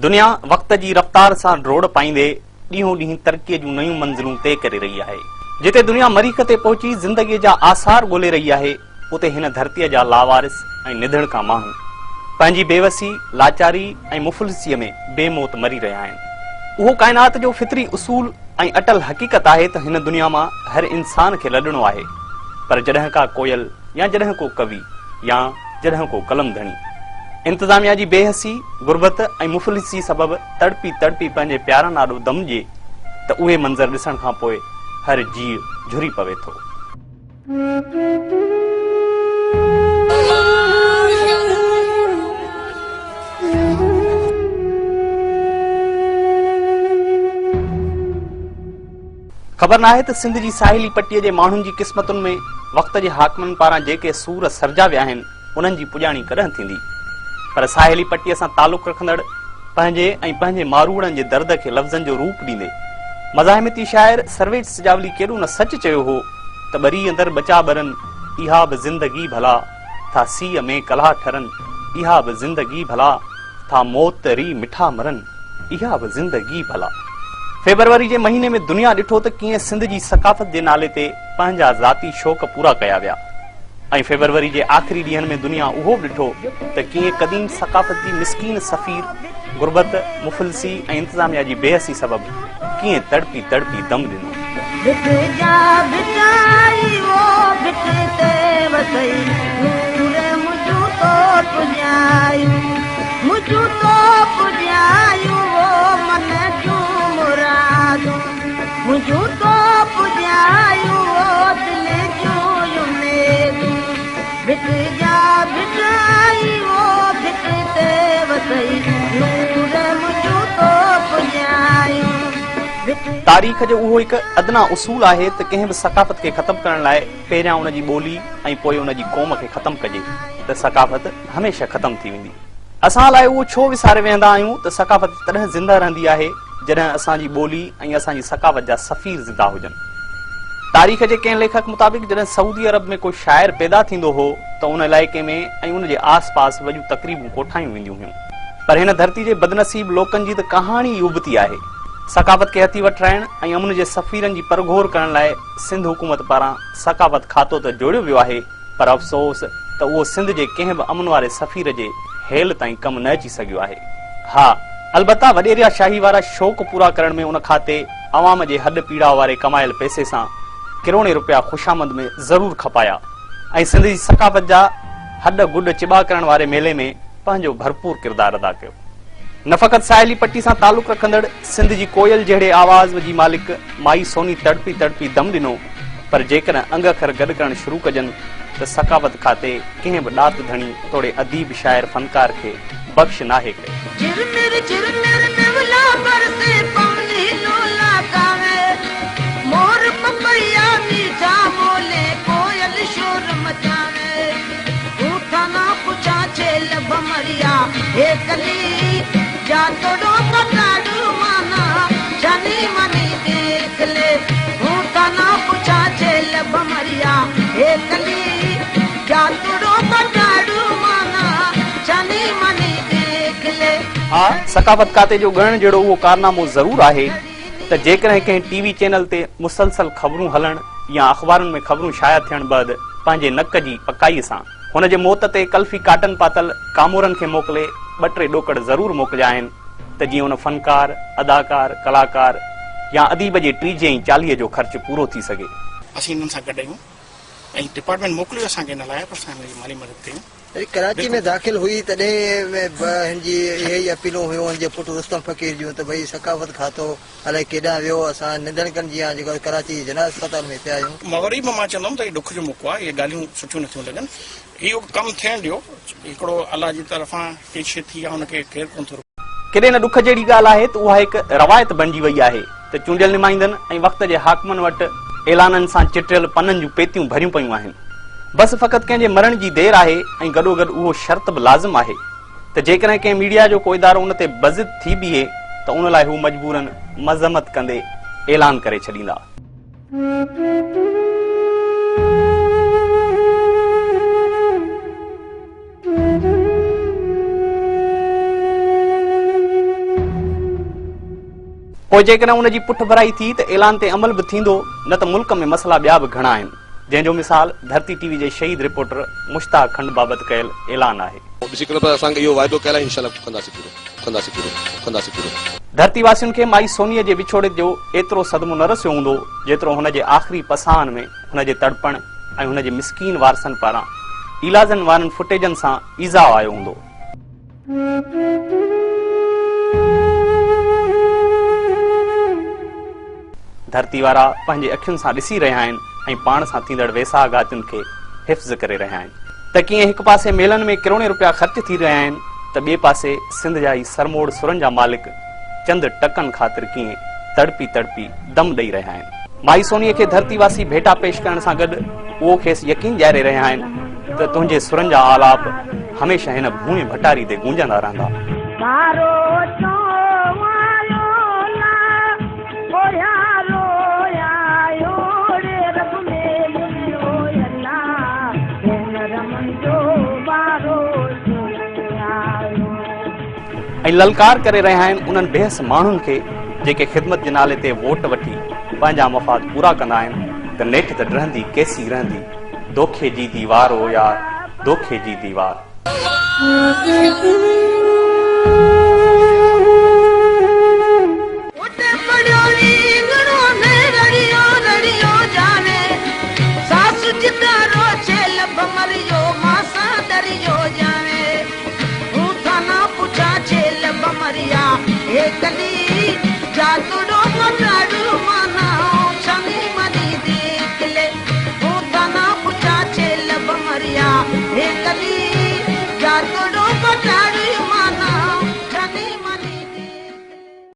دنيا وقت جي رفتار سان ڊوڙ پائيندي ڏينهون ڏينهن ترقيء جون نيون منزلون طئي ڪري رهي آهي. جتي دنيا مريخ تي پهچي زندگيء جا آثار ڳولي رهي آهي، اتي هن ڌرتيء جا لاوارث ۽ نڌڻڪا ماڻهو پنهنجي بيوسي، لاچاري ۽ مفلسيء ۾ بي موت مري رهيا آهن. اهو ڪائنات جو فطري اصول ۽ اٽل حقيقت آهي ته هن دنيا مان هر انسان کي لڏڻو آهي، پر جڏهن ڪا ڪوئل يا جڏهن ڪو ڪوي يا جڏهن ڪو قلم ڌڻي انتظاميا جي بي حسي، غربت ۽ مفلسي سبب تڙپي تڙپي پنهنجي پيارن آڏو دم ڏئي ته اهي منظر ڏسڻ کان پوء هر جيء جهري پوي ٿو. خبر ناهي ته سنڌ جي ساحلي پٽيء جي ماڻهن جي قسمتن ۾ وقت جي حاڪمن پاران جيڪي سور سرجا ويا آهن، انهن جي پڄاڻي ڪڏهن ٿيندي؟ پر ساحلي پٽيء سان تعلق رکندڙ پنهنجي ۽ پنهنجي ماروئڙن جي درد کي لفظن جو روپ ڏيندي مزاحمتي شاعر سرويچ سجاولي ڪيڏو نه سچ چيو هو ته ٻري اندر ٻچا ٻرن، اها به زندگي ڀلا، ٿا سيء ۾ ڪلها ٺرن، اها به زندگي ڀلا، ٿا موت ري مٺا مرن. اها به زندگي ڀلا. فيبروري جي مهيني ۾ دنيا ڏٺو ته ڪيئن سنڌ جي ثقافت جي نالي تي پنهنجا ذاتي شوق پورا ڪيا ويا ۽ فيبروري جي آخري ڏينهن ۾ دنيا اهو به ڏٺو ته ڪيئن قديم ثقافت جي مسڪين سفير غربت، مفلسي ۽ انتظاميا جي بي حسي سبب ڪيئن تڙپي تڙپي دم ڏنو. ڀٽ جا ڀٽائي او ڀٽ تي وسئي نور منهنجون تو پڄايون منهنجون تو پڄايون او من جون مرادون منهنجون تو پڄايون او دل جون اميدون ڀٽ جا ڀٽائي او ڀٽ تي وسئي نور منهنجون تو پڄايون. تاريخ جو اهو هڪ ادنيٰ اصول آهي ته ڪنهن به ثقافت کي ختم ڪرڻ لاء پهريان ان جي ٻولي ۽ پوء ان جي قوم کي ختم ڪجي ته ثقافت هميشه ختم ٿي ويندي. اسان الائي اهو ڇو وساري ويهندا آهيون ته ثقافت تڏهن زنده رهندي آهي جڏهن اسان جي ٻولي ۽ اسان جي ثقافت جا سفير زنده هجن. تاريخ جي ڪنهن ليکڪ مطابق جڏهن سعودي عرب ۾ ڪو شاعر پيدا ٿيندو هو ته ان علائقي ۾ ۽ ان جي آس پاس وڏيون تقريبون ڪوٺايون وينديون هيون. پر هن ڌرتي جي بدنصيب لوڪن جي ته ڪهاڻي ئي ابتي آهي. ثقافت کي هٿي وٺرائڻ ۽ امن جي سفيرن جي پرگهور ڪرڻ لاء سنڌ حڪومت پاران ثقافت کاتو ته جوڙيو ويو آهي پر افسوس ته اهو سنڌ جي ڪنهن به امن واري سفير جي هيل تائين ڪم نه اچي سگهيو آهي. ها البته وڏيريا شاهي وارا شوق پورا ڪرڻ ۾ ان کاتي عوام جي هڏ پيڙاء واري ڪمايل پئسي سان ڪروڙين روپيا خوشامند ۾ ضرور کپايا ۽ سنڌ جي ثقافت جا هڏ گڏ چٻا ڪرڻ واري ميلي ۾ پنهنجو ڀرپور ڪردار ادا ڪيو. نه فقط ساحلي پٽي سان تعلق رکندڙ سنڌ جي ڪوئل جهڙي آواز جي مالڪ مائي سوني تڙپي تڙپي دم ڏنو پر جيڪڏهن انگ اکر گڏ ڪرڻ شروع ڪجن ته ثقافت کاتي ڪنهن به ڏات ڌڻي توڙي اديب شاعر فنڪار کي بخش ناهي ڪيو. جهرمر جهرمر ميولا برسي پوني لولا ڪاوي مور پپيا ميٺا ٻولي ڪوئل شور مچاوي. ها، ثقافت کاتي جو ڳڻڻ جهڙو اهو ڪارنامو ضرور آهي ته جيڪڏهن ڪنهن ٽي وي چينل تي مسلسل خبرون هلڻ يا اخبارن ۾ خبرون شايع ٿيڻ بعد پنهنجي نڪ جي پڪائي سان هن جي موت تي ڪلفي ڪاٽن پاتل ڪامورن کي موڪلي ٻه ٽي ڏوڪڙ ضرور موڪليا آهن ته جيئن ان فنڪار، اداڪار، ڪلاڪار يا اديب جي ٽيجهي ۽ چاليهي جو خرچ پورو ٿي سگهي. اسين انهن سان گڏ آهيون ۽ ڊپارٽمينٽ موڪليو اسان کي ان لاء پر اسان انهن جي مالي مدد ڪيون. جڏهن ڪراچي ۾ داخل هئي تڏهن به هن جي اهي ئي اپيلون هيون هن جي پٽ رستم فقير جون ته ڀئي ثقافت کاتو الائي ڪيڏانهن ويو اسان ننڌڻڪن جيان جيڪو ڪراچي جي جناح اسپتال ۾ پيا آهيون. مان وري به مان چوندم ته هي ڏک جو موقعو آهي اهي ڳالهيون سٺيون نٿيون لڳن اهو ڪم ٿيڻ ڏيو هڪڙو الله جي طرفان ڪي شي ٿي آهي ان کي ڪير ڪونه ٿو روڪي. ڪيڏي نه ڏک جهڙي ڳالهه آهي ته اها هڪ روايت بڻجي وئي آهي ته چونڊيل نمائندن ۽ وقت جي حاڪمن وٽ اعلانن سان چٽيل پنن جون پيتيون ڀريون پيون آهن. بس فقط ڪنهن جي مرڻ جي دير آهي ۽ گڏوگڏ اهو شرط به لازم آهي ته جيڪڏهن ڪنهن ميڊيا جو ڪو ادارو ان تي بضد ٿي بيهي ته ان لاء هو مجبورن مذمت ڪندي اعلان ڪري ڇڏيندا. پوء جيڪڏهن ان جي پٺڀرائي ٿي ته اعلان تي عمل به ٿيندو نه ته ملڪ ۾ مسئلا ٻيا به گهڻا آهن جنهن جو مثال ڌرتي ٽي وي جي شهيد رپورٽر مشتاق کنڊ بابت ڪيل اعلان آهي. ڏسي ڪري پر اسان کي اهو واعدو ڪيل آهي انشاء الله ڪنداسين پورو ڪنداسين پورو ڪنداسين پورو. ڌرتي واسين کي مائي سونيء جي وڇوڙي جو ايترو صدمو نه رسيو هوندو جيترو هن جي آخري پساهن ۾ هن جي تڙپڻ ۽ هن جي مسڪين وارثن پاران ايلازن وارن فوٽيجن سان ايذاء آيو هوندو. ڌرتي وارا پنهنجي اکين سان ڏسي رهيا آهن ۽ پاڻ سان ٿيندڙ ويساهه گهاتين کي حفظ ڪري رهيا آهن ته ڪيئن هڪ پاسي ميلن ۾ ڪروڙين روپيا خرچ ٿي رهيا آهن ته ٻئي پاسي سنڌ جا هي سرموڙ سرن جا مالڪ چند ٽڪن خاطر ڪيئن تڙپي تڙپي دم ڏئي رهيا آهن. مائي سونيء کي ڌرتي واسي ڀيٽا پيش ڪرڻ سان گڏ اهو کيس يقين ڏياري رهيا آهن ته تنهنجي سرن جا آلاپ هميشه هن ڀونء ڀٽاري تي گونجندا رهندا. ۽ للڪار ڪري رهيا آهن انهن بيحس ماڻهن کي جيڪي خدمت جي نالي تي ووٽ وٺي پنهنجا مفاد پورا ڪندا آهن ته نيٺ ته ڊهندي ڪيسي رهندي دوکي جي ديوار او يار دوکي جي ديوار. اتي پڙهيو رينگڻو ۾ رڙيو رڙيو جاوي ساس جتارو ڇيل ڀمريو ماسان دريو جاوي هون ٿانا پڇا ڇيل ڀمريا هيڪلي.